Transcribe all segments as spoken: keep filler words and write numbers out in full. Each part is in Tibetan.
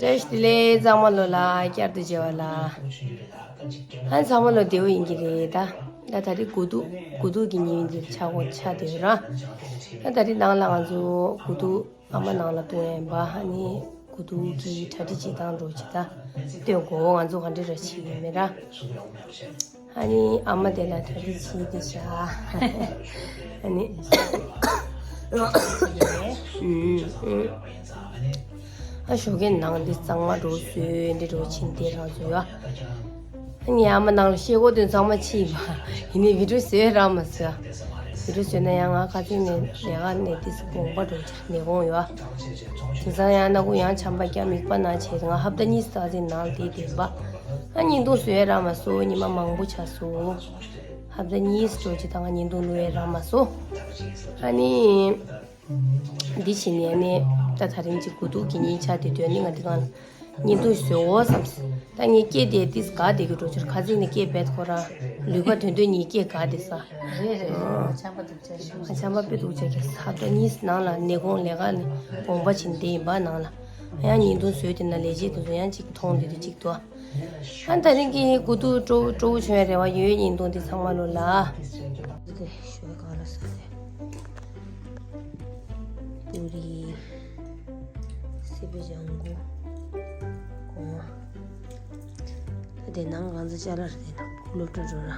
བཀྲ་ཤིས་བདེ་ལེགས། ཚང་མ་ལོ་ལ་བསྐྱར་དུ་མཇལ་བ་ལ། ཨ་ཚང་མ་ལོ་བདེ་པོ་ཡིན་གྱི་རེད་ད། ད་ད་རེས་དགུ་ཐུག་དགུ་ཐུག་གི་ཉིན་འདིར་ཆགས་འགོ་ཆགས་བསྡད་ཡོད་ར། ད་ད་རེས་ནང་ལ་ང་ཚོ་དགུ་ཐུག་ཨ་མ་ནང་ལ་འདུག་ཡིན་པ། ཨ་ནི་དགུ་ཐུག་གི་གྲ་སྒྲིག་བྱེད་སྟངས་འགྲོ་བྱེད་ད་སྟོན་གོ། ང་ཚོ་ག་འདྲ་ར་བྱེད་ཡོད་མེད་ར། ཨ་ནི་ཨ་མ་དེ་ལ་གྲ་སྒྲིག་བྱེད་དེ་ཤ། ཨ་ནི་ཨ་ཞོགས་ཀས་ནང་འདི་གཙང་མ་འགྲོ་བཟོས་འདི་འགྲོ་ཕྱིན་དེ་རང་བཟོས་ཡ། ཨ་ནི་ཨ་མ་ནང་ལ་ཤེལ་སྒོ་དེ་ཚང་མ་ཕྱིས་པ་ཡིན་ནི་བི་ཌིའོ་བཟོས་རག་མ་སོང་། བི་ཌིའོ་བཟོས་ན་ཡང་ང་ཁ་ཚིག་ནས་ལས་ཀ་ནས་དེ་དགོངས་པ་འགྲོ་ཆེ་ནས་དགོངས་ཡོད། དེང་སང་ཡང་སྣ་ཁུག་ཡང་ཆམ་པ་སྐྱ་མིག་པ་ན་བྱས་ང་ཧབ་ཏ་གཉིས་ཙམ་ནང་དེ་བསྡད་པ། ཨ་ཉིན་ཐུང་བཟོས་རག་མ་སོང་། ཉི་མ་མང་པོ་ཆགས་སོང་། ཧབ་ཏ་གཉིས་འགྲོ་ཅི་དང་ཉིན་ཐུང་ལུས་རག་མ་སོང་། ཨ་ནི། འདི་བྱས་ནས་ནི་ད་ད་རིང་གཅིག་དགུ་ཐུག་གི་ཉིན་ཆགས་དེ་དོན་ནི་ང་འདི་གང་ལ་ཉིན་ཐུང་བཟོའོ་བསམ། ད་ངས་སྐད་དེ་ཏིས་དགའ་བསྡད་ཀྱི་འགྲོ་ཆུར་ཁ་ཚིག་ནས་སྐད་བེད་ཁོ་རང་ལུས་པ་དོན་དོན་ཉིད་སྐད་དགའ་བསྡད་ས། རེད་རེད་རེད། ཆམ་པ་འདུག་ཆ་ཤོག་ཆམ་པ་དཔེ་འདུག་ཆ་ཁྱེར་ས། ད་གཉིས་ནང་ལ་ནས་དགོངས་ལས་ཀ་ནས་དགོངས་པ་བྱིན་བསྡད་ཡིན་པ་ནང་ལ་ཡང་ཉིན་ཐུང་བཟོས་དེ་ན་ལས་བྱེད་དེ་ཚོ་ཡང་གཅིག་མཐོང་བསྡད་དུ་གཅིག་ཏུ། ཨ་ད་རིང་གི་དགུ་ཐུག་སྤྲོ་སྤྲོ་བོ་བྱུང་བའི་རེ་བ་ཡོད། ཉིན་ཐུང་འདི་ཚང་མ་ལོ་ལ། འདི་ཤོད་ག་ལ་ས་ཏེ། པུ་རི། སི་པི་ལྗང་གུ། གོང་མ། ད་དེ་ནང་གང་ཚ་ཅ་ལག་རེད་དེ་ན་སློབ་གྲྭ་འགྲོ་ར།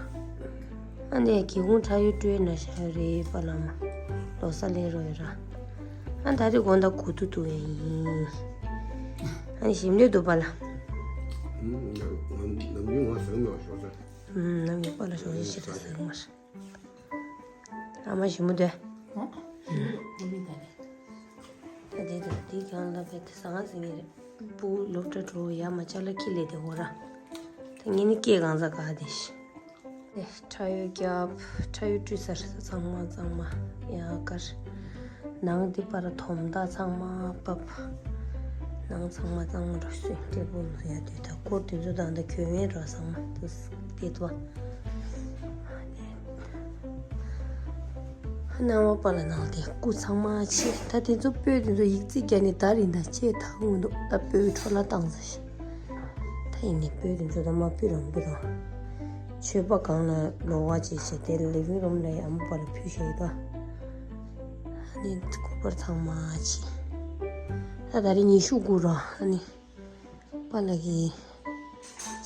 ཨ་ནེ་སྒེའུ་ཁུང་ཁྲ་ཡོད་སྤྲོད་ན་ཤ་ཡོད་རེད་པ་ལ་མ། ལོ་ས་ལས་རོ་ཡོད་ར། ཨ་ད་རེས་དགོང་དག་དགུ་ཐུག་ཐུག་ཡ་ཡིན། ཨ་ནི་ཞིམ་ལས་འདུག་པ་ལ། ནམ་རྒྱུན་ང་ཟ་གི་མེད་པ་ཤོག་ས། ནམ་རྒྱུན་པ་ལ་ཞོགས་ཞིག་ཞིག་རེད་ཟ་གི་མ་རེད། ཨ་མ་ཞིམ་པོ་འདུག་ཨ། ཞིམ་པོ་འདུག་ད་རེད། ད་དེ་དང་དེ་གང་ལ་བས་དེ་ཟ་ང་ཟིན་ངེས་རེད། སྤུ་གུ་སློབ་གྲྭ་འགྲོ་ཡ་མ་ཅ་ལག་ཁྱི་ལས་དེ་འོ་ར། ད་ངས་ནི་སྐད་གང་ཟ་ག་དེ་ཤི། ཨེ་ཁྲ་ཡོད་རྒྱབ། ཁྲ་ཡོད་བཀྲུས་ཚར་ཚང་མ་གཙང་མ་ཡ་དཀར། ནང་འདི་པར་དོམ་དག་ཚང་མ་བབས། ནང་ཚང་མ་གཙང་མ་འགྲོ་སོང་། སྐྱིད་པོ་ཡ་དུས་ད་སྐོར་དེ་ཚོ་དང་ད་གྱོན་ཡས་འགྲོ་ཚང་མ་དུ་དེ་ཚོ། སྣང་བ་པ་ལ་ནང་དེ་སྐུ་ཚང་མ་ཆེ། ད་དེ་ཚོ་སྤོས་དེ་ཚོ་ཡིག་རྩིས་རྒྱ་ནི་ད་རིང་ད་ཆེ་ད་འུ་འདུག་ད་སྤོས་འཕྲོ་ལ་བཏང་ཟེར། ད་ཡིན་ནི་སྤོས་དེ་ཚོ་ད་མ་སྤོས་རང་སྤོས་དང་། མཆོད་པ་གང་ལ་ལོ་བ་བྱས་བྱས་དེ་ལི་ཝིང་རུམ་ལ་ཡང་པ་ལ་ཕུལ་ཤེས་ད། ཨ་ནི་སྐུ་པར་ཚང་མ་ཕྱིན། ད་ད་རེས་ཉི་ཤུ་དགུ་ར། ཨ་ནི་པ་ལ་གི་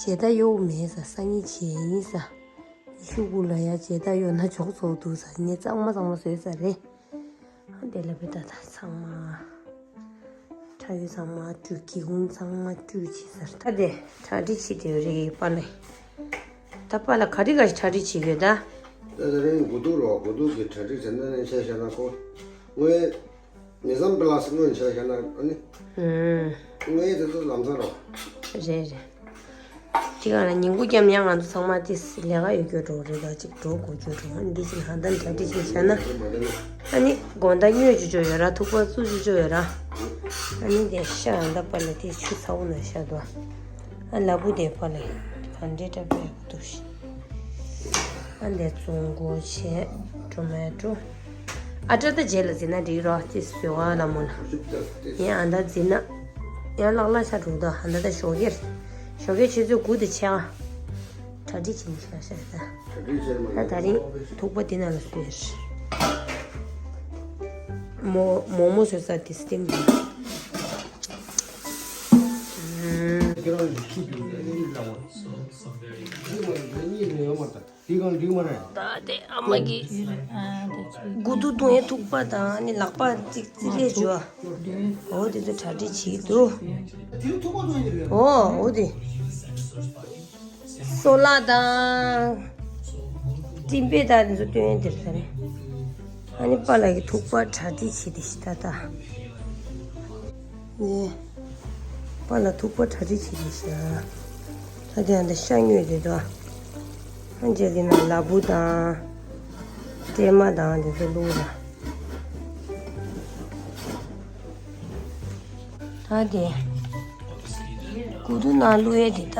བྱེད་ད་ཡོད་མེད་ས་སང་ཉིན་བྱེད་ཡིན་ས། ཉི་ཤུ་དགུ་ལ་ཡ་བྱེད་ད་ཡོད་ན་ཆོག་ཚོགས་འདུག་ས་ངས་གཙང་མ་གཙང་མ་བཟོས་ས་རེད། ཨ་དེ་ལ་བི་ད་ད་ཚང་མ། ཁྲ་ཡོལ་ཚང་མ་བཀྲུས། སྒེའུ་ཁུང་ཚང་མ་བཀྲུས་བྱས་ཚར། ད་དེ་གྲ་སྒྲིག་བྱེད་དེ་རེད་པ་ལེ། ད་པ་ལ་ག་རེ་ག་ཞིག་གྲ་སྒྲིག་བྱེད་དགོས་ད། ད་དེ་རིང་དགུ་ཐུག་རོ། དགུ་ཐུག་གི་གྲ་སྒྲིག་བྱས་ན་ནས་ཆ་བཞག་ན་ཁོ། དངོས། མི་བསམ་པ་ལ་སེ་སྔོན་ཆ་བཞག་ན་ཨ་ནི། ཨུམ། དངོས་དེ་ཚོ་ལམ་སང་རོ། རེད་རེད། དེ་ག་ལ་ཉིན་གུང་རྒྱབ་ཡང་ང་ཚོ་ཚང་མ་དེ་ལས་ཀ་ཡོད་རྒྱུ་འགྲོ་རེད། ད་ཅིག་འགྲོ་དགོས་རྒྱུ་འགྲོ། ཨ་ནི་འདི་ཅིག་ཧང་ད་གྲ་སྒྲིག་ཅིག་བྱས་ན། ཨ་ནི་དགོང་དག་སྨྱོ་བཅུག་བཅུག་ཡོད་ར། ཐུག་པ་བཙུགས་བཅུག་བཅུག་ཡོད་ར། ཨ་ནི་དེ་ཤ་ཡང་ད་པ་ལ་དེ་ཆུ་ཚ་བོ་ནང་བཞག་འདུག་ཨ་ལ་བུ་དེ་པ་ལ་གང་འདྲའི་འདྲ་པའི་འདུག་ཤི། ཨ་འདི་བཙོང་སྒོ་བྱས། ཊོ་མེ་ཊོ། ཨ་ཏྲ་ད་རྗེས་ལ་འཛིན་ན་འགྲིག་རོགས་ཅེས་ཟེར་བ་ལ་མོ་ལ། ཡིན་ཨ་ད་འཛིན་ན། ཡང་ལག་ལ་ཤ་འགྲོ་ད་ཨ་ད་ད་ཞོགས་ཀས། ཞོགས་ཀས་ཆུ་ཚོད་དགུ་དང་ཕྱེད་ཀ་གྲ་སྒྲིག་བྱེད་ནས་ཤ་ཤ་ད། གྲ་སྒྲིག་བྱས་མ། ད་ད་རིང་ཐུག་པ་འདི་ན་ལ་བཟོས། མོ་མོག་མོག་བཟོས་ས་དེ་སྟེང་དུ། ཁྱེད་རང་གིས་ཁྱི་དེ་ལ་ཡིན་ལ་བ། ཁྱི་མ་རེད་གཉིས་ནས་ཡོང་མ་ད། དེ་གང་འགྲིག་མ་རེད། ད་དེ་ཨ་མ་གི་དགུ་ཐུག་བཏུང་ཡས་ཐུག་པ་དང་ནི་ལག་པ་གཅིག་ཙི་རེ་འཇུ་བ། འོ་དེ་ཚོ་གྲ་སྒྲིག་བྱེད་འདུག་འོ་འོ་དེ། སོ་ལ་དང་། སྤྲིན་པའི་དང་དེ་ཚོ་བཏོན་ཡས་དེར་ད་ནི། ཨ་ནི་པ་ལགས་ཀྱི་ཐུག་པ་གྲ་སྒྲིག་བྱེད་དེ་ཤི་ད་ད། ནས། པ་ལ་ཐུག་པ་གྲ་སྒྲིག་བྱེད་དེ་ཤི་ད། ད་དེ་ཡང་ད་ཤ་ཉོས་དེ་ད། ཨ་ཅེ་དེ་ན་ལ་བུ་དང་། སྲན་མ་དང་དེ་ཚོ་བླུགས་ལ། ད་དེ། དགུ་ཐུག་ནང་བླུགས་ཡས་དེ་ད།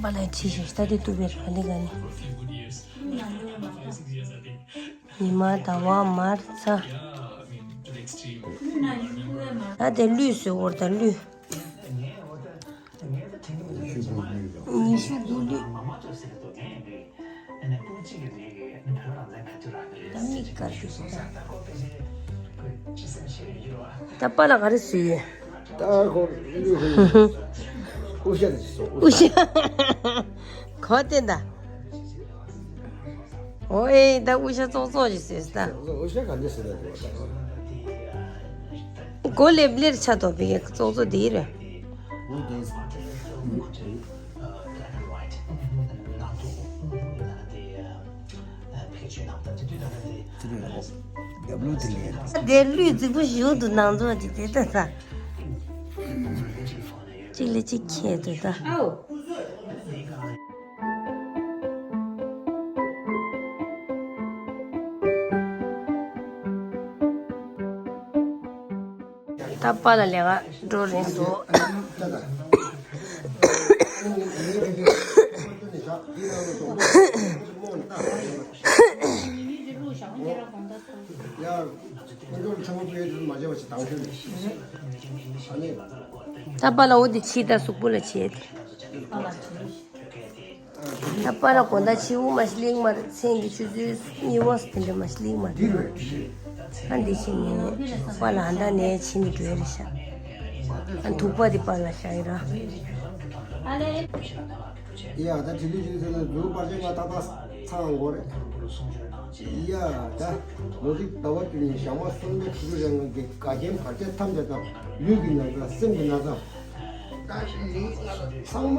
པ་ལ་ཅི་ཞིག་ད་དེ་བཏུབ་པའི་ར་ལི་ག་ནི། ཉི་མ་ཟླ་བ་མར་ཚ། ད་དེ་གླུད་བཟོས་འོར་ད་གླུད། ཉི་ཤུ་དགུ་ལུས། ད་མིག་དཀར་གྱི་ཞིག་ད། ད་པཱ་ལགས་ག་རེ་བཟོས་ཡོད། ད་ཁོ་ཀླུ་ཧུ་ཀུ་ཤ་དེ་བཟོ། ཀུ་ཤ། གོ་དེ་འདྲ། ཨོ་ཨེ་ད་ཀུ་ཤ་ཙོག་ཙོག་ཅིག་བཟོས་ད། ཀུ་ཤ་ག་འདྲ་བཟོས་ད། གོ་ལེབ་ལེར་ཆ་དོ་བི་ཙོག་ཙོག་དེ་རེད། དེ་ལུས་རྫིག་པོ་ཞིག་འདུག་ནང་ཚོ་ཅིག་དེ་ལྟ་ས། གཅིག་ལས་གཅིག་ཁྱད་དུ་ད། ད་པཱ་ལགས་ལས་ཀ་འགྲོ་རན་འདུག་ད་པཱ་ལགས་འོ་དེ་ཕྱིས་ད་གཟུགས་པོ་ལ་བྱས་ཏེ། ད་པཱ་ལགས་དགོང་དག་ཕྱི་དབུགས་མ་ཞིག་ལེགས་མ་རེད། མཚན་གྱི་ཆུ་ཚོད་གཉིས་པ་དེ་འདྲ་མ་ཞིག་ལེགས་མ་རེད། ཨ་འདི་ཕྱིན་ནས་པཱ་ལགས་ཨ་མདའ་ནས་ཕྱིན་ནས་འགྲོ་ཡ་རེད་ཤག་ཨ་ཐུག་པ་དེ་པཱ་ལགས་བཞག་ཡིན་ར། ཡ་ད་དྲི་ལུས་ཅིག་ཟེར་ན་འཛུགས་པར་ཆེན་ང་ཏག་ཏག་ཚང་དགོས་རེད། ཡ་ད་ལོ་གཅིག་ཟླ་བ་བདུན་ནས་ཞག་མ་སུམ་བརྒྱ་དྲུག་ཅུ་རེ་ལྔ་གི་དགའ་ཞེན་བར་ཆད་ཐམས་ཅད་དང་ལུས་ཀྱི་ན་ཚ་སེམས་ཀྱི་ན་ཚ། ད་ལས་ང་ཚོ་ཚང་མ་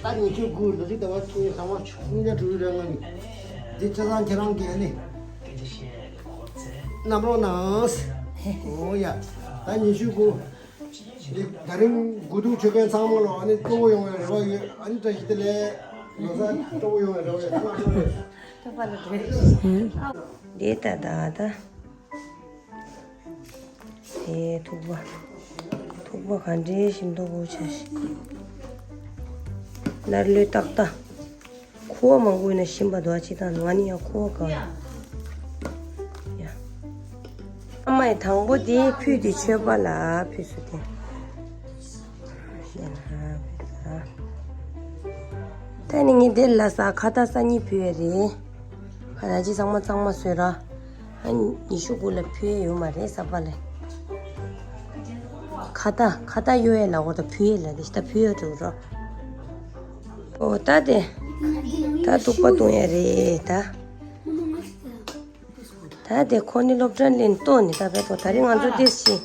ད་ཉི་ཤུ་དགུ་ལོ་གཅིག་ཟླ་བ་གཅིག་ཚང་མ་ཆུང་ཆུང་འདྲ་འགྲོ་རེད་ང་གི་འདི་ཆ་ཚང་ཁྱེད་རང་གིས་ཨ་ནི་རྣམ་རོགས་གནང་། ཨོ་ཡ་ད་ཉི་ཤུ་དགུ་འདི་ད་རིང་དགུ་ཐུག་ཆོད་མཁན་ཚང་མ་ལོ་ཨ་ནི་སྤྲོ་པོ་ཡོང་བའི་རེ་བ་ཡོད། ཨ་ནི་བཀྲ་ཤིས་བདེ་ལེགས་ལོ་གསར་སྤྲོ་པོ་ཡོང་བའི་རེ་བ་ཡོད། ཚང་མ་ལ་འདི་ད་ད་ད། དེ་ཐུག་པ། ཐུག་པ་ག་འདྲའི་ཞིམ་མདོག་པོ་ཆགས་ཤིག་སྣར་ལོས་ཏག་ཏག་ཁུ་བ་མང་པོ་ཡིན་ན་ཞིམ་པ་འདུག་ཅི་དང་ང་ནི་ཡང་ཁུ་བ་གང་ཡ། ཨ་མ་ཡི་དང་པོ་དེ་ཕུད་དེ་མཆོད་པ་ལ་ཕུད་སུ་དེ། ད་ནི་ངས་འདིར་ལ་ས་ཁ་ཏ་ས་གཉིས་ཕུལ་བ་རེད། ཁ་ཏ་ཅི་ཚང་མ་གཙང་མ་བཟོས་ར། ཨ་ཉི་ཤུ་དགུ་ལ་ཕུལ་ཡོད་མ་རེད་ས་པ་ལ། ཁ་ཏ་ཁ་ཏ་གཡོ་ཡ་ལ་འོ་ད་ཕུལ་ཡ་ལ་དེ་ཤ་ད་ཕུལ་ཡ་འགྲོ་ར། ཨོ་ད་དེ། ད་ཐུག་པ་བཏུང་ཡ་རེད་ད། ད་དེ་ཁོ་ནི་སློབ་གྲྭ་ལེན་ཏོ་ནི་ད་བེ་ཏོ་ད་རིང་ང་ཚོ་དེ་ཞི།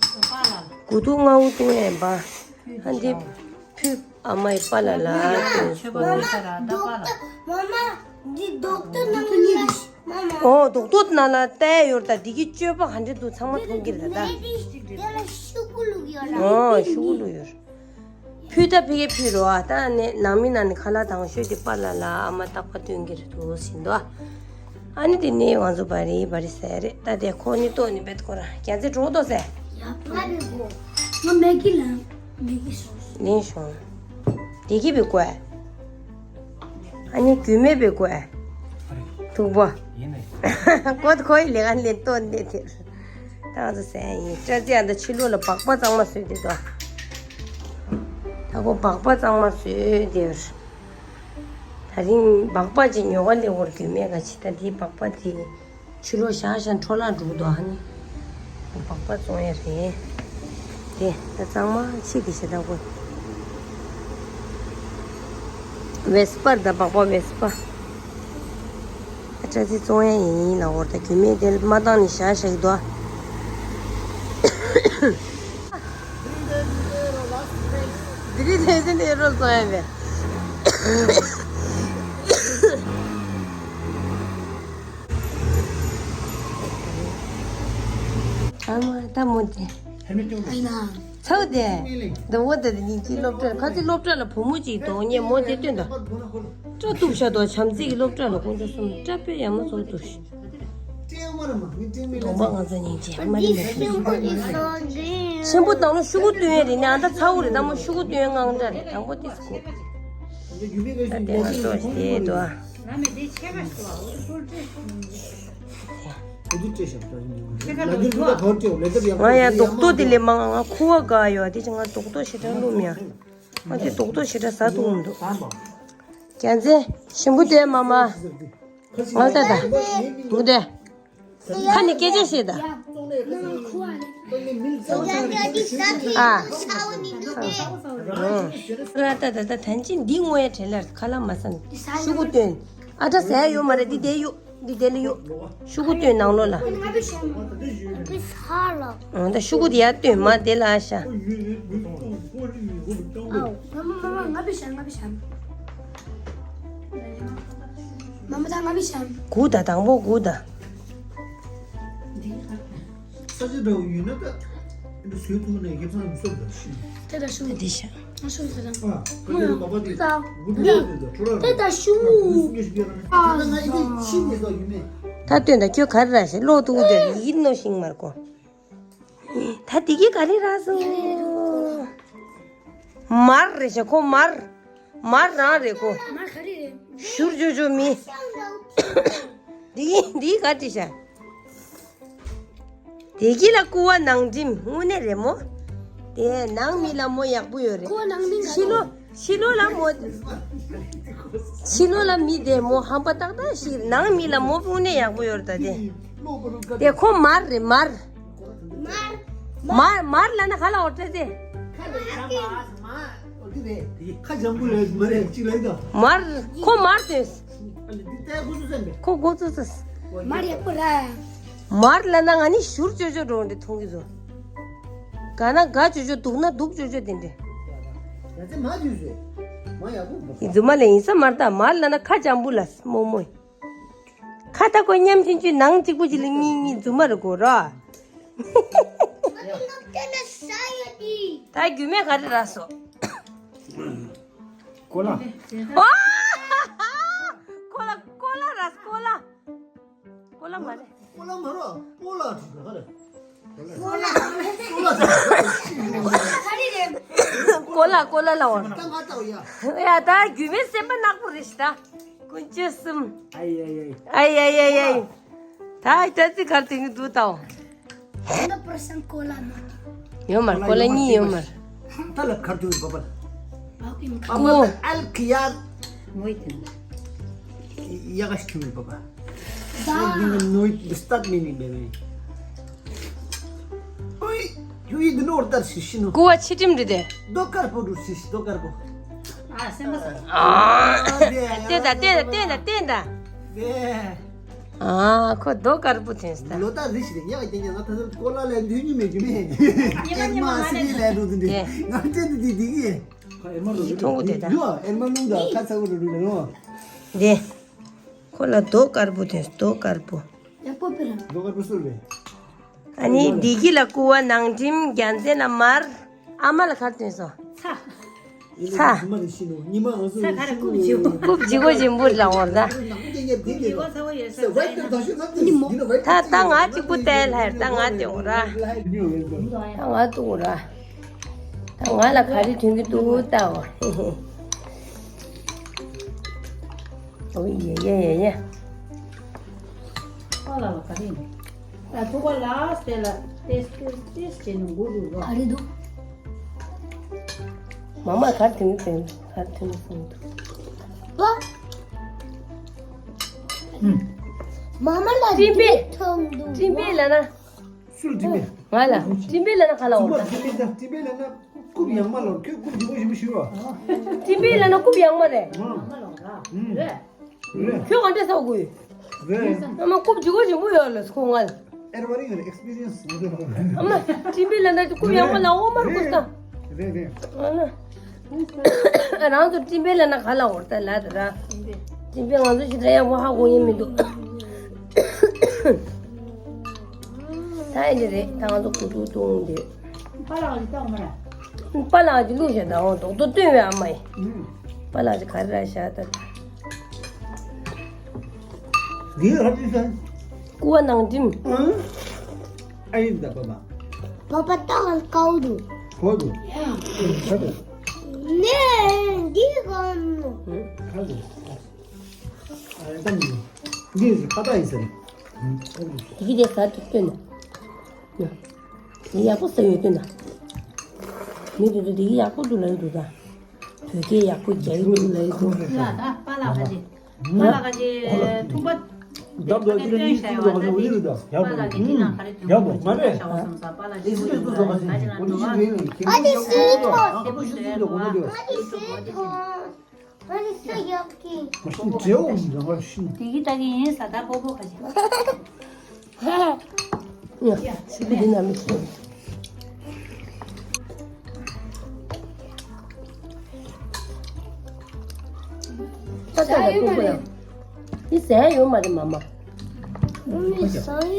དགུ་ཐུག་ལྔ་དབུ་བཏུང་ཡ་ཡིན་པ། ཨ་འདི། ཕུ། ཨ་མ་ཡི་པཱ་ལགས་ལ་སྟོན་སོང་། མ་མ། འདི་རྡོག་ཏོ་ནང་ལ། མ་མ། ཨོ་རྡོག་ཏོ་ནང་ལ་བལྟས་ཡོད་ད་འདི་གི་སྤྱོད་པ་ག་འདྲ་འདུག་ཚང་མ་མཐོང་གི་རེད་ད། དེ་ལ་ཤུ་གུ་བླུགས་ཡོད་ར། ཨོ་ཤུ་གུ་བླུགས་ཡོད། ཕུ་ད་ཕི་གེ་ཕུ་རོ་ཨ་ད་ནས་ནང་མི་ནང་ནས་ཁ་ལག་དང་ཤོས་དེ་པཱ་ལགས་ལ་ཨ་མ་རྟག་པར་སྟོན་གི་རེད་འདུག་ཟིན་ཏོ། ཨ་ནི་དེ་ནས་ང་ཚོ་བ་རི་བ་རི་ཟེར་རེད་ད་དེ་ཁོ་ནི་ཏོ་ནི་བེད་ཁོ་ར་རྒྱ་ཚེ་གྲོགས་ཏོ་ཟེར། ཡ་ཕ་རེད་གོ། ང་མེ་གི་ལ་མེ་གི་སོང་། ལེན་བྱུང་། དེ་གི་བི་གོ་ཨ། ཨ་ནི་རྒྱུས་མེད་པའི་གོ་ཨ། ཐུག་པོ། ཡིན་ནི། ཀོ་ཁོའི་ལས་ཀ་ལས་ཏོ་འདི་དེ། ད་ང་ཚོ་ཟས་ཡིན་སྐྲ་རྩི་ཨ་ད་ཕྱི་ལོགས་ལ་སྦག་སྦག་གཙང་མ་བཟོས་དེ་དོ། ད་ཁོ་སྦག་སྦག་གཙང་མ་བཟོས་དེ། ད་རིང་སྦག་སྦག་ཅིག་ཉོ་ག་ལས་འོར་རྒྱུས་མེད་ག་ཅི་ད་འདི་སྦག་སྦག་དེ། ཕྱི་ལོགས་ཤག་ཤག་འཕྲོ་བརླག་འགྲོ་གི་འདུག་ཨ་ནི། སྦག་སྦག་བཙོང་ཡ་རེད། དེ་ད་གཙང་མ་ཕྱི་དེ་ཞེ་དྲག་གོ། ཝེ་སི་པར་ད་སྦག་སྦག་ཝེ་སི་པ། ཨ་ཅག་ཚི་བཙོང་ཡ་ཡིན་ལ་འོར་ད་རྒྱུས་མེད་དེ་མ་བཏང་ནི་ཤག་ཤག་གི་འདུག་ཨ། དེ་རིང་ལྷན་སྲིད་ནས་རོལ་བཙོང་ཡ་མེད། ཨ་མ་ད་མོ་དེ། ཚའུ་དེ། ད་འོ་དེ་དེ་ཉིན་གཅིག་སློབ་གྲྭ་ཁ་ཚིག་སློབ་གྲྭ་ལ་བུ་མོ་གཅིག་དོག་ཉེ་མོ་དེ་སྟོན་ད། སྐྲ་གཏུབ་ཤ་དོག་བྱམས་བརྩེ་གི་སློབ་གྲྭ་ལ་དགོང་དྲོ་གསུམ་སྐྲ་དཔེ་ཡག་མོ་ཚོ་གཏུབ་ཤ། གདོང་པ་ང་ཚོ་སྙིང་རྗེ་མ་ནི་མེད་པ་ཞིག་ཆེན་པོ་དང་ལོ་ཤུ་གུ་བཏོན་ཡས་རེད་ནས་ཨ་ད་ཚ་བོ་རེད་ད་མོ་ཤུ་གུ་བཏོན་ཡས་དངངས་སྐྲག་རེད་དང་པོ་ཏིས་གོ། ད་དེ་ང་ཚོ་ཞེ་དོ། ང་ཡ་རྡོག་ཏོ་དེ་ལས་མང་ང་ཁུ་བ་དགའ་ཡོད་དེ་ཅི་ང་རྡོག་ཏོ་ཞེ་དྲག་བླུམ་ཡ། ང་ཚོས་རྡོག་རྡོག་ཞེ་དྲག་ཟ་ཐུབ་མི་འདུག་རྒྱལ་མཚན་ཞིམ་པོ་སྟེར་མ་མ། ང་ལྟ་ད། འདུག་སྟེ། ཁ་ནས་སྐད་ཆ་བཤད་ད། ཨ། ལ་ད་ད་ད་ཐན་ཅིན་འདི་དངོས་ཡ་བྲེལ་ལར་ཁ་ལག་མ་ཟ་ནས་ཤུ་གུ་བཏོན། ཨ་ད་ཟ་ཡ་ཡོད་མ་རེད། འདི་བསྡད་ཡོད། འདི་དེ་ལ་གཡུག་ཤུ་གུ་སྟོན་ནང་ལོགས་ལ། ཨང་། ད་ཤུ་གུ་དེ་ཡར་སྟོན་མ་དེ་ལ་ཨ་ཤ། ཨའོ། མ་མ་མ་མ་ང་བི་ཤམ་ང་བི་ཤམ། མ་མ་ད་ང་བི་ཤམ། གུ་ད་དང་པོ་གུ་ད། ས་ཆ་འདྲ་བོ་ཡོད་ན་ད་འདི་བཟོས་ཐུབ་ན་ཡ་ཁེ་བཟང་མི་སོགས་ད་ཤི། དེ་ད་ཤུ་གུ་དེ་ཤ། ང་ཤུ་གུ་ད། ཨ་ཁ་ཁ་ལ་པ་པ་དེ་ད་གུ་དེ་ད་ད་ཁྲོ་ར་དེ་ད་ཤུ་གུ། ད་ང་ཡི་དེ་ཤི་མི་སོགས་ཡོད་མེད། ད་སྟོན་ད་ཁྱོད་ག་རེ་ར་ཤི་ལོ་ཏུ་གུ་དེ་ཡིད་ནོ་ཤིང་མར་གོ། ད་དེ་གི་ག་རེ་ར་སོ། མར་རེད་ཤག་ཁོ་མར། མར་རང་རེད་ཁོ། མར་ག་རེ་རེད། ཞུར་ཅོ་ཅོ་མི། འདི་འདི་ག་དྲི་ཤག་དེ་གི་ལ་ཀུ་བ་ནང་འགྲིམ་དངོས་གནས་རེད་མོ། དེ་ནང་མི་ལ་མོ་ཡག་པོ་ཡོད་རེད། ཁོ་ནང་མི་ག་ཕྱི་ལོ་ཕྱི་ལོ་ལ་མོ། ཕྱི་ལོ་ལ་མི་དེ་མོ་ཧམ་པ་ཏག་ཏག་ཞིག་ནང་མི་ལ་མོ་དངོས་གནས་ཡག་པོ་ཡོད་རེད་ད་དེ། དེ་ཁོ་མར་རེད་མར། མར། མར་ལ་ན་ག་ལ་འོ་ཏྲ་ཏེ། ཁ་འདི་རེད། ཁ་འཇམ་པོ་ལས་མ་རེད་ཅིག་ལས་ད། མར། ཁོ་མར་ཏེ། ཨ་ནི་འདི་ལྟའི་ཁོ་ཚོ་ཟེར་མེད། ཁོ་གོ་ཚོ་ཚོ། མར་ཡག་པོ་ར། མར་ལ་ན་ང་ནི་ཞུར་ཅོ་ཅོ་འགྲོ་འདི་མཐོང་གི་ཚོ། ག་ན་ག་ཅོ་ཅོ་འདུག་ན་འདུག་ཅོ་ཅོ་དེ་འདྲ། ཡ་ཚེ་མ་དུས་ཚོད། མ་ཡག་པོ་མ། ཡིན་རྫུན་མ་ལས་ཡིན་ས་མར་ད་མར་ལ་ན་ཁ་འཇམ་པོ་ལ་མོ་མོ། ཁ་ད་ཁོ་མཉམ་ཆུང་ཆུང་ནང་གཅིག་པུ་ཅིག་ལ་གཉིས་གཉིས་རྫུན་མ་རེད་གོ་ར། ད་རྒྱུ་མེད་ག་རེ་རག་སོ། ཀོ་ལ། ཨོ། ཀོ་ལ་ཀོ་ལ་རག་ཀོ་ལ། ཀོ་ལ་མ་རེད། ཀོ་ལ་མ་རེད། ཀོ་ལ་ཁ་རེད། ཀོ་ལ་ཀོ་ལ་ལ་འོང་། ད་ང་ལྟ་བ་ཡ། ཡ་ད་རྒྱུ་མེད་སེམས་པ་ནག་པོ་རེད་ཤི་ད། ཀུན་སྤྱོད་གསུམ། ཨའི་ཡའི་ཡའི། ཨའི་ཡའི་ཡའི་ཡའི། ད་ཨི་ཏྲ་ཙི་གར་དེ་ནི་འདུག་ཏའོ། ཧན་ཌ་པར་སེན་ཀོ་ལ་མ། ཡོད་མར་ཀོ་ལ་གཉིས་ཡོད་མར། ད་ལ་གར་དུ་བ་པ། ཨ་པ་ཨལ་ཁི་ཡར། ངོས་དེ། ཡ་ག་ཤི་ཐུ་བ་པ། ད། ནོ་ཡི་སྟག་མི་ནི་བེ་བེ། ཨོའི། ཡུ་ཡི་འདི་ནོར་ལྟར་ཞིག་ཤི་ནོ། ཀུ་བ་ཕྱི་ཁྲིམས་རེད་དེ། རྡོ་དཀར་པོ་འདུག་ཞིག་རྡོ་དཀར་པོ། ཨ་སེམས་པ་སོ། ཨ་དེ་ད་དེ་ད་དེ་ད་དེ་ད། དེ། ཨ་ཁོ་རྡོ་དཀར་པོ་དེ་ད། ལོ་ད་རི་ཞིག་རེད་ཉག་རྒྱ་ཉག་ང་ད་ལྟ་ཀོ་ལ་ལས་འདུས་ཉུ་མེད་རྒྱུ་མེད། ཉི་མ་ཉི་མ་ཨེར་མ་ང་སི་ལས་ལས་འགྲོ་དུ་འདི། དེ། ང་བལྟས་དུ་དེ་དེ་གི། ཁ་ཨེར་མ་ལོ་ཡི་ཐོང་གོ་དེ་ད། འདུག་ཨེར་མ་ལུང་ད་ཁ་ཚ་བོ་རུ་རུ་ལོ། དེ། ཁོ་ལ་རྡོ་དཀར་པོ་དེ་རྡོ་དཀར་པོ། ཡག་པོ་པི་ར། རྡོ་དཀར་པོ་སུ་རེད། ཨ་ནི་བདེ་སྐྱིད་ལ་ཀུ་བ་ནང་འགྲིམ་རྒྱལ་མཚན་ལ་མར། ཨ་མ་ལ་གར་སྟོན་སོང་། ཚ། ཚ། ཚ་ག་རེ་རྐུབ་བྱེད་དགོས། རྐུབ་བྱེད་དགོས་བྱེད་འབུར་ལ་འོར་ད། ད་ད་ང་གཅིག་པུ་བལྟས་ལྷར་ད་ང་དེ་འོ་ར། ད་ང་ཏུ་འོ་ར། ད་ང་ལ་ག་རེ་ཐོན་གི་འདུག་ལྟ་བ། ཨོ་ཡེ་ཡེ་ཡེ་ཡེ། ཨ་ལ་ལ་ག་རེ་ཡིན། ད་ཐུག་པ་ལ་སྟེ་ལ་ཏེས་ཏེས་ཏེས་བྱས་ནས་མགོ་རུ་རོ། ག་རེ་འདུག་མ་མ་གར་དེ་མི་ཕན་གར་དེ་མི་ཕན་འདུག་ཨ། མ་མ་ལ་སྤྲིན་པས་འདི་ཐོང་འདུག་སྤྲིན་པས་ལ་ན། སུ་ལ་སྤྲིན་པས། ང་ལ་སྤྲིན་པས་ལ་ན་ག་ལ་འོང་ད། སྤྲིན་པས་ལ་སྤྲིན་པས་ལ་ན་རྐུབ་ཡངས་མ་ལོར་ཁྱོད་རྐུབ་ལྗིད་པོ་ཞིམ་པོ་ཞུ་རོགས། སྤྲིན་པས་ལ་ན་རྐུབ་ཡངས་མ་རེད། ཨ། ཨ། རེད། ཁྱོད་ག་འདྲ་ཟ་དགོས། རེད། ཨ་མ་རྐུབ་ལྗིད་པོ་ཞིམ་པོ་ཡོད་ལ་ཁོ་ང་ལ། ཨེར་བ་རི་ཡོད་ཨེགས་པི་རི་ཡན་སི་ཡོད་རེད། ཨ་མ་སྤྲིན་པས་ལ་ན་རྐུབ་ཡངས་མ་ལ་འོ་མ་རྐུབ་ས། རེད་རེད། ཨ་ན། རང་ཚོ་སྤྲིན་པས་ལ་ན་ག་ལ་འོར་ད་ལ་ད་ར། སྤྲིན་པས་ང་ཚོ་ཞིག་ད་ཡག་པོ་ཧ་གོ་ཡིན་མི་འདུག་ད་ཨེ་འདྲ་རེད་ད་ང་ཚོ་གུ་ཐུག་བཏུང་དེ། པ་ལགས་ཀྱི་བཏང་མ་རེད། པ་ལགས་ཀྱི་བླུགས་བཞག་ད་འོང་རྡོག་རྡོག་བཏོན་བའི་ཨ་མ་ཡིན། པ་ལགས་ཀྱི་ག་རེ་ར་བཞག་ད། འདི་ཧ་ཅི་སན། ཀུ་བ་ནང་འགྲིམ། ཨ་ཡིན་ད་པ་པ། པ་པ་ཏང་ཀའུ་དུ། ཀའུ་དུ། ཁ་དུ། ནེ་འདི་གོ་ནོ། ཁ་དུ། ཨ་ཡིན་ད་མི། འདི་ཁ་ད་ཡིན་ཟེར། ཁ་དུ། དེ་གི་དེ་ཟ་ཐུབ་སྟོན་ན། དེ་ཡག་པོ་ཟ་ཡོད་སྟོན་ན། མི་དེ་ཚོ་དེ་གི་ཡག་པོ་འདུག་ལ་ཡོད་འདུག་ད། བོད་སྐད་ཡག་པོ་རྒྱག་གི་འདུག་ལབ་ཀྱི་འདུག་ལ་ད་པཱ་ལགས་ཀྱི་པཱ་ལགས་ཀྱི་ཐུག་པ་འདབ་ལོ་ཅི་རིགས་ཅི་ཟེར་བ་ད་དེ་པཱ་ལགས་ཀྱི་འདི་ནང་ག་རེ་ཡག་པོ་མ་རེད། ཨ་ཏི་སི་ཐོ། ཨ་ཏི་སི་ཐོ། ཨ་ཏི་སི་ཐོ། ཨ་ཏི་སི་ཐོ། ཨ་ཏི་སི་ཐོ། དེ་གི་ད་གི་ཡིན་ས་ད་པོ་པོ་ཁ་ཅིག་ཡ། ཤི་བུ་འདི་ན་མི་ཤི། ས་ཆ་ལ་ཏོག་པོ་ཡ། འདི་ཟ་ཡ་ཡོད་མ་རེད་མ་མ། འདི་ཟ་ཡ།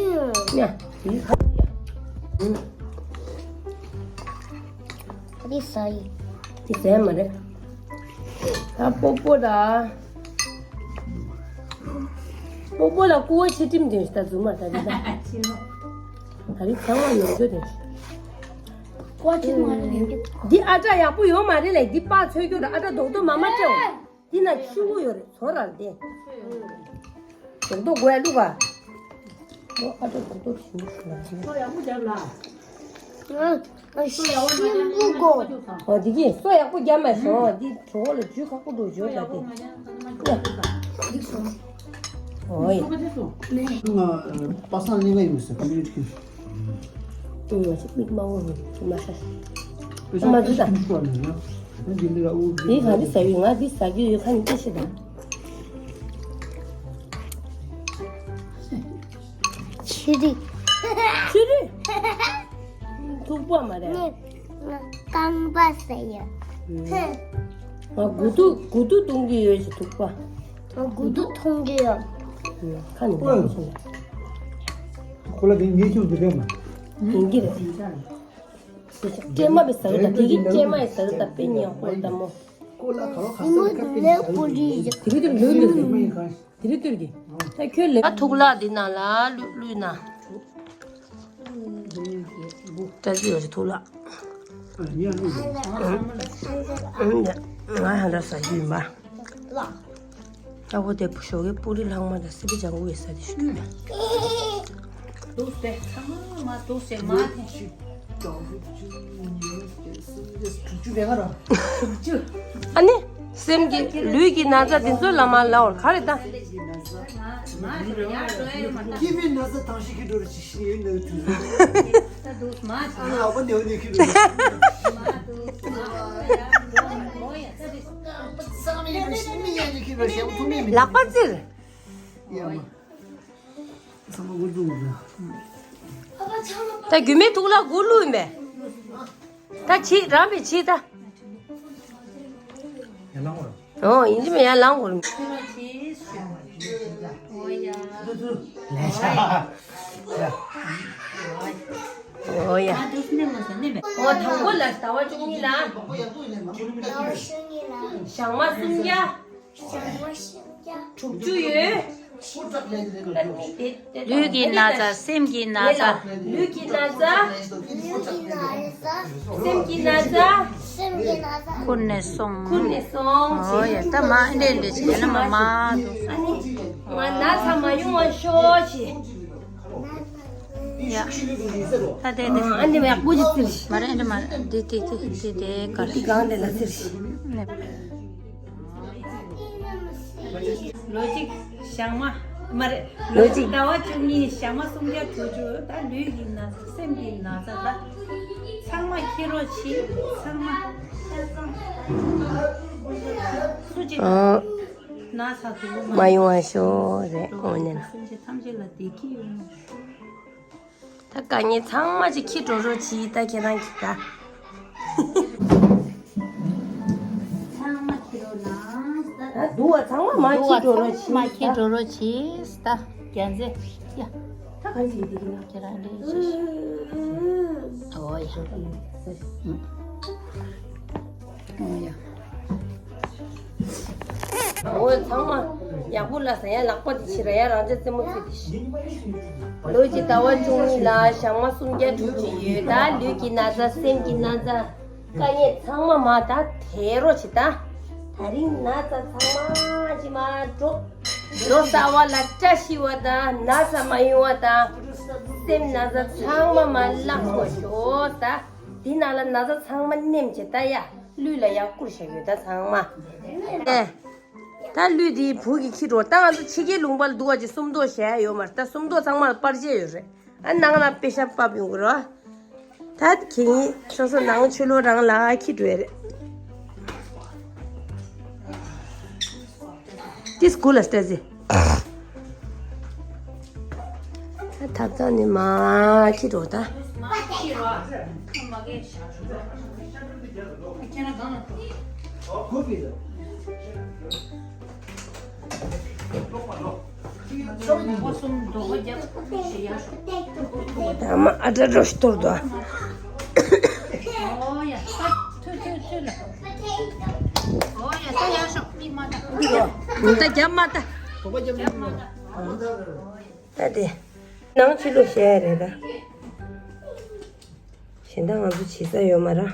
ཡ། འདི་ཁ་ཡ། འདི་ཟ་ཡ། འདི་ཟ་ཡ་མ་རེད། ད་པོ་པོ་ད། པོ་པོ་ལ་ཀུ་བ་ཆེ་ཁྲིམས་དེ་ད་རྫུན་མ་ད་རེད་ད། ད་རེད་ཚང་མ་ནོར་འགྱོ་དེ། ཀུ་བ་ཆེ་མ་རེད་ནི། འདི་ཨ་ཅག་ཡག་པོ་ཡོད་མ་རེད་ལས་འདི་པགས་འཚོལ་རྒྱུ་ད་ཨ་ཅག་རྡོག་རྡོག་མ་མ་སྤྲད། འདི་ན་ཆུ་བོ་ཡོད་རེད་ཚོ་ར་རེད་དེ། རྡོག་རྡོག་དགོས་ལུག་ག་ཨོ་ཨ་ཅག་རྡོག་རྡོག་ཞིམ་པོ་ཞིག་ལ་ཞིམ། ཚོ་ཡག་པོ་རྒྱབ་ལ། ཨ་ཤིང་བུ་གོ། ཨོ་དེ་གིས་སོ་ཡག་པོ་རྒྱབ་མ་སོང་། འདི་གྲོད་ཁོག་ལ་ཇུས་ཁག་པོ་འགྲོ་འཇོག་ལ་དེ། ཨོ་ཡེ། ང་པ་སངས་གླིང་ག་ཡིན་མི་སྲིད་ཀོ་མི་ནི་ཊི་ཁྱིམ། ཨུ་ང་ཅིག་མིག་མ་འོང་ངི་མ་ཤ། ཨ་མ་འདི་ད། དེ་ག་འདི་ཟ་གི་ང་འདི་ཟ་གི་ཡོད་ཁ་ནི་སྐད་ཤེས་དང་། ཆི་རི། ཆི་རི། ཐུག་པ་མ་རེད། ནི་རྐང་པ་ཟེར་ཡ། ང་དགུ་ཐུག་དགུ་ཐུག་གཏོང་གི་ཡོད་ཅི་ཐུག་པ། ང་དགུ་ཐུག་གཏོང་གི་ཡོད། ཁ་ནི་ལ་སོང་། ཁོ་ལ་དེ་ངས་ཁྱོད་འདི་རེད་མ། ཡིན་གྱི་རེད། སྐྱེས་མ་བའི་ཟ་གི་ད་དེ་གི་སྐྱེས་མ་ཡི་ཟ་གི་ད་དཔེ་ཉེ་ཧོ་ད་མོ། ཁོ་ལ་ཁ་ལོ་ཁ་སང་ཁ་སྟེང་ཟ་གི་དེ་གི་དེ་ལོས་ལོས་ཟ་གི། དེ་རིང་ཐུར་གྱིས། ད་ཁྱོད་ལས། ཨ་ཐུག་ལ་འདི་ནང་ལ་བླུགས་བླུགས་ན། ལྟ་རྒྱུ་ཡོད་རེད་ཐུག་ལ། ང་ཧ་ལ་ཟ་རྒྱུ་ཡིན་པ། ཨ་བོ་དེ་ཞོགས་ཀའི་པུ་རི་ལྷག་མ་དང་སི་པི་ལྗང་གུ་ཡོད་ས་དེ་ཞུ་གི་ཡོད། འདུག་སྟེ་ཚང་མ་འདུག་སྟེ་མ་དེ། ཨ་ནི། སེམས་ཀྱི་ལུས་ཀྱི་ན་ཚ་དེ་ཚོ་ལ་མ་ལབ་པར་ག་རེ་ད། སྐྱེ་མེད་ན་ཚ་དང་ཤི་ཁྱི་འགྲོ་རེ་ཅི་ཤི་ཡོད་ན་དུས། ཨ་ནི་ཨ་ཕ་ནེའུ་ནེ་ཁྱི་འགྲོ་རེ། ལག་པ་བཙིར། ཡ་མ། ཚང་མ་འགོ་འཛུགས་འགྲོ། ད་རྒྱུ་མའི་ཐུག་ལ་འགོ་བླུགས་ཡིན་པས། ད་ཕྱིས་རང་པས་ཕྱིས་ད། ཡར་ལངས་བར། ཨོ་ཡིན་གྱི་མེད་ཡར་ལངས་བར། ཨོ་ཡ། ཨོ་དང་པོ་ལ་ཟླ་བ་བཅུ་གཉིས་ལ། ཟླ་བ་བཅུ་གཉིས་ལ། ཞག་མ་སུམ་བརྒྱ། དྲུག་ཅུ་ཡོད། ལུས་ཀྱི་ན་ཚ། སེམས་ཀྱི་ན་ཚ། ལུས་ཀྱི་ན་ཚ། སེམས་ཀྱི་ན་ཚ། སེམས་ཀྱི་ན་ཚ། ཁུར་ནས་སོང་། ཁུར་ནས་སོང་། ཨོ་ཡ་ད་མ་འདྲེ་འདྲེ་བྱས་ན་མ་མ་དུ། ཨ་ནི་ང་ན་ཚ་མ་ཡོང་བ་ཤོག་ཅིག་ཡ། ད་དེ་དེ། ཨ་ནི་ཡག་པོ་ཅིག་བཙིར་ཤིག་མ་རེད་འདི་མ་རེད་འདི་དེ་དེ་དེ་དེ་ག་དེ་གང་དེ་ལ་བཙིར་ཤིག་ལོ་གཅིག་ཞག་མ་མ་རེད། ལོ་གཅིག་ཟླ་བ་བཅུ་གཉིས་ཞག་མ་སུམ་བརྒྱ་དྲུག་ཅུ། ད་ལུས་ཀྱི་ན་ཚ་སེམས་ཀྱི་ན་ཚ་ད་ཚང་མ་ཁྱེར་རོགས་བྱེད། ཚང་མ་ཆ་ཚང་སུ་གཅིག་ན་ཚ་དུ་མ་ཡོང་བ་ཤོག་རེད། འོ་ནས་ན་སེམས་ཅན་ཐམས་ཅད་ལ་བདེ་སྐྱིད་ཡོང་བ་ཤོག་ད་དཀའ་ངལ་ཚང་མ་ཅིག་ཁྱི་འགྲོ་རོགས་གྱིས་ད་ཁྱེད་རང་གིས་ད། ཚང་མ་ཁྱི་འགྲོ་ན་ད། ད་སྡུག་པ་ཚང་མ་མ་ཁྱི་འགྲོ་རོགས་གྱིས་ད། མ་ཁྱི་འགྲོ་རོགས་གྱིས་ད། རྒྱལ་མཚན་ཡ། ད་ག་ཅིག་འདི་གི་ན་ཁྱེད་རང་འདྲེ་ཤི་ཤི། ཨོ་ཡ། ཨོ་ཡ། འོ་ཚང་མ་ཡག་པོ་ལ་ཟ་ཡ་ལག་པ་དེ་ཕྱིར་ཡ་རང་ཅག་རྩེད་མོ་རྩེ་དེ་ཤི། ལོ་གཅིག་ཟླ་བ་བཅུ་གཉིས་ལ་ཞག་མ་སུམ་བརྒྱ་དྲུག་ཅུ་ཡོད་ད། ལུས་ཀྱི་ན་ཚ་སེམས་ཀྱི་ན་ཚ་དཀའ་ངལ་ཚང་མ་མ་ད་དེ་རོ་ཆེ་ད། ད་རིང་ན་ཚ་ཚང་མ་ཅི་མ་འགྲོ། ལོ་གསར་བ་ལ་བཀྲ་ཤིས་པ་དང་ན་ཚ་མ་ཡོང་བ་དང་སེམས་ན་ཚ་ཚང་མ་མ་བརླག་དགོས་ཤོག་ད། འདི་ནང་ལ་ན་ཚ་ཚང་མ་ནེམ་བྱེད་ད་ཡ། གླུད་ལ་ཡག་བསྐུར་བཞག་ཡོད་ད་ཚང་མ། ཨེ། ད་གླུད་དེའི་བུ་གི་ཁྱི་འགྲོ་ད་ང་ཚོ་ཕྱི་རྒྱལ་ལུང་པ་ལ་འདུག་བ་ཅིག་སུམ་མདོ་བཞག་ཡོད་མ་རེད། ད་སུམ་མདོ་ཚང་མ་ལ་པར་ཆས་ཡོད་རེད། ཨ་ནང་ལ་པེ་ཤ་ཕབ་ཡོང་གི་རོ། ད་ཁྱེད་ཉིད་སོ་སོ་ནང་ཆུ་ལོ་རང་ལ་ཁྱི་འགྲོ་ཡ་རེད། ཏིས་གུ་ལ་སྟེར་ཟེ། ཐབ་ཚང་ནི་མ་ཁྱི་འགྲོ་ད། ཨ་མ་ཨ་ཏྲ་རོ་སྟོར་དོ། ཨོ་ཡ། ད་ཐུ་ཐུ་ཐུ་ལ། ཨོ་ཡ། ད་ཡར་ཤོག་མིག་མ་ལྟ། ད་རྒྱབ་མ་ལྟ། རྒྱབ་མ་ལྟ། ད་དེ། ནང་ཕྱི་ལོགས་བཤད་ཡ་རེད་ད། གཞན་དག་ང་ཚོ་བྱེད་ས་ཡོད་མ་རེད།